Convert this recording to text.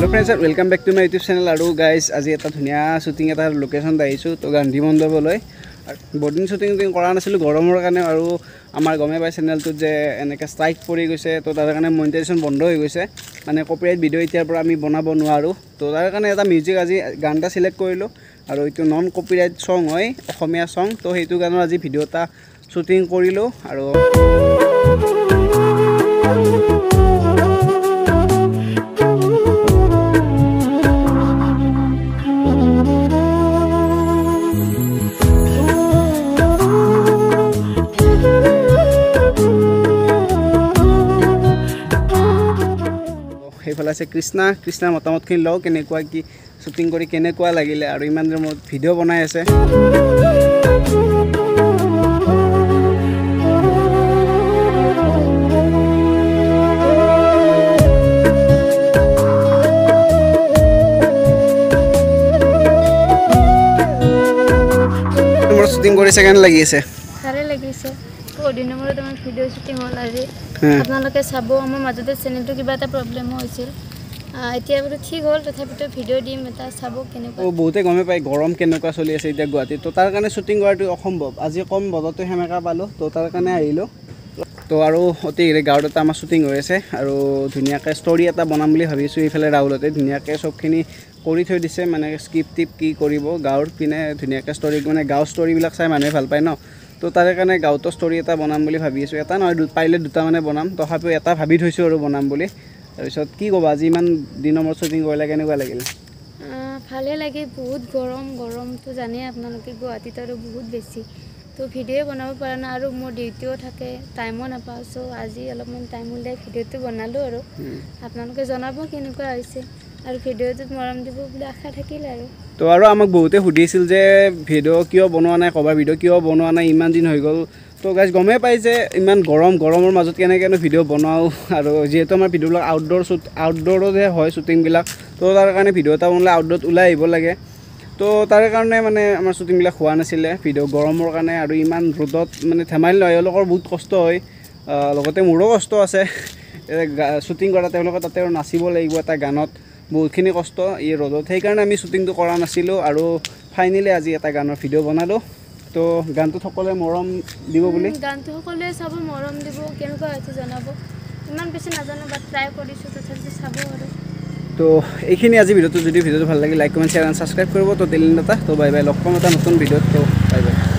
Hello friends, welcome back to my YouTube channel. আৰু guys, আজি এটা ধুনীয়া শ্বুটিং এটা লোকেশ্যনত আহিছোঁ, তো গান্ধী মণ্ডপলৈ। বহুত দিন শ্বুটিং কৰা নাছিলোঁ গৰমৰ কাৰণে, আৰু আমাৰ গমেই পাই চেনেলটোত যে এনেকৈ ষ্ট্ৰাইক পৰি গৈছে, তো তাৰ কাৰণে মনিটাইজেশ্যন বন্ধ হৈ গৈছে, মানে কপিৰাইট ভিডিঅ' এতিয়াৰ পৰা আমি বনাব নোৱাৰোঁ। তো তাৰ কাৰণে এটা মিউজিক আজি গান এটা চিলেক্ট কৰিলোঁ, আৰু এইটো নন কপিৰাইট ছং হয়, অসমীয়া ছং। তো সেইটো গানৰ আজি ভিডিঅ' এটা শ্বুটিং কৰিলোঁ। আৰু সেইফালে আছে কৃষ্ণা, কৃষ্ণাৰ মতামতখিনি লওঁ, কেনেকুৱা কি শ্বুটিং কৰি কেনেকুৱা লাগিলে, আৰু ইমান দিনৰ মূৰত ভিডিঅ' বনাই আছে। তোমাৰ শ্বুটিং কৰি কেনে লাগি আছে? ভালে লাগিছে, বহুত দিনৰ মূৰত আমাৰ ভিডিঅ' শ্বুটিং হ'ল আজি। আপোনালোকে চাব, আমাৰ মাজতে চেনেলটো কিবা এটা প্ৰব্লেমো হৈছিল, এতিয়া বাৰু ঠিক হ'ল, তথাপিতো ভিডিঅ' দিম এটা, চাব কেনেকুৱা। বহুতে গমেই পায় গৰম কেনেকুৱা চলি আছে এতিয়া গুৱাহাটীত, তো তাৰ কাৰণে শ্বুটিং কৰাটো অসম্ভৱ। আজি কম বতৰটো সেমেকা পালোঁ, তো তাৰ কাৰণে আহিলোঁ। তো আৰু অতি গাঁৱত এটা আমাৰ শ্বুটিং হৈ আছে, আৰু ধুনীয়াকৈ ষ্টৰী এটা বনাম বুলি ভাবিছোঁ। এইফালে ৰাহুলতে ধুনীয়াকৈ চবখিনি কৰি থৈ দিছে, মানে স্ক্ৰিপ্ট টিপ কি কৰিব গাঁৱৰ পিনে ধুনীয়াকৈ ষ্টৰী, মানে গাঁৱৰ ষ্টৰীবিলাক চাই মানুহে ভাল পায় ন, তো তাৰে কাৰণে গাঁৱতো ষ্টৰী এটা বনাম বুলি ভাবি আছোঁ। এটা নহয়, পাৰিলে দুটা মানে বনাম, তথাপিও এটা ভাবি থৈছোঁ আৰু বনাম বুলি। তাৰপিছত কি ক'বা, আজি ইমান দিনৰ মূৰত শ্বুটিং কৰিলে কেনেকুৱা লাগিল? ভালে লাগে, বহুত গৰম, গৰমটো জানেই আপোনালোকে গুৱাহাটীত আৰু বহুত বেছি, তো ভিডিঅ' বনাব পৰা নাই, আৰু মোৰ ডিউটিও থাকে, টাইমো নাপাওঁ। চ' আজি অলপমান টাইম উলিয়াই ভিডিঅ'টো বনালোঁ, আৰু আপোনালোকে জনাব কেনেকুৱা হৈছে, আৰু ভিডিঅ'টোত মৰম দিব বুলি আশা থাকিল। আৰু তো আৰু আমাক বহুতে সুধিছিল যে ভিডিঅ' কিয় বনোৱা নাই, কভাৰ ভিডিঅ' কিয় বনোৱা নাই, ইমান দিন হৈ গ'ল। তো গাইজ গমেই পাই যে ইমান গৰম, গৰমৰ মাজত কেনেকৈনো ভিডিঅ' বনাওঁ, আৰু যিহেতু আমাৰ ভিডিঅ'বিলাক আউটড'ৰ শ্বুট, আউটড'ৰতহে হয় শ্বুটিংবিলাক, তো তাৰ কাৰণে ভিডিঅ' এটা বনালে আউটড'ৰত ওলাই আহিব লাগে। তো তাৰ কাৰণে মানে আমাৰ শ্বুটিংবিলাক হোৱা নাছিলে ভিডিঅ' গৰমৰ কাৰণে, আৰু ইমান ৰ'দত মানে ধেমালি নহয়, এওঁলোকৰ বহুত কষ্ট হয়, লগতে মোৰো কষ্ট আছে শ্বুটিং কৰা, তেওঁলোকে তাতে আৰু নাচিব লাগিব এটা গানত, বহুতখিনি কষ্ট এই ৰ'দত, সেইকাৰণে আমি শ্বুটিংটো কৰা নাছিলোঁ। আৰু ফাইনেলি আজি এটা গানৰ ভিডিঅ' বনালোঁ, তো গানটোত সকলোৱে মৰম দিব বুলি, গানটো সকলোৱে চাব, মৰম দিব, কেনেকুৱা হৈছে জনাব। ইমান বেছি নাজানো, বাট ট্ৰাই কৰিছোঁ, তথাপিতো চাব। আৰু তো এইখিনি আজি ভিডিঅ'টো, যদি ভিডিঅ'টো ভাল লাগে like, comment, share and subscribe কৰিব। তো দিল্লী এটা, তো বাই বাই, লগ পাম এটা নতুন ভিডিঅ'ত, তো বাই বাই।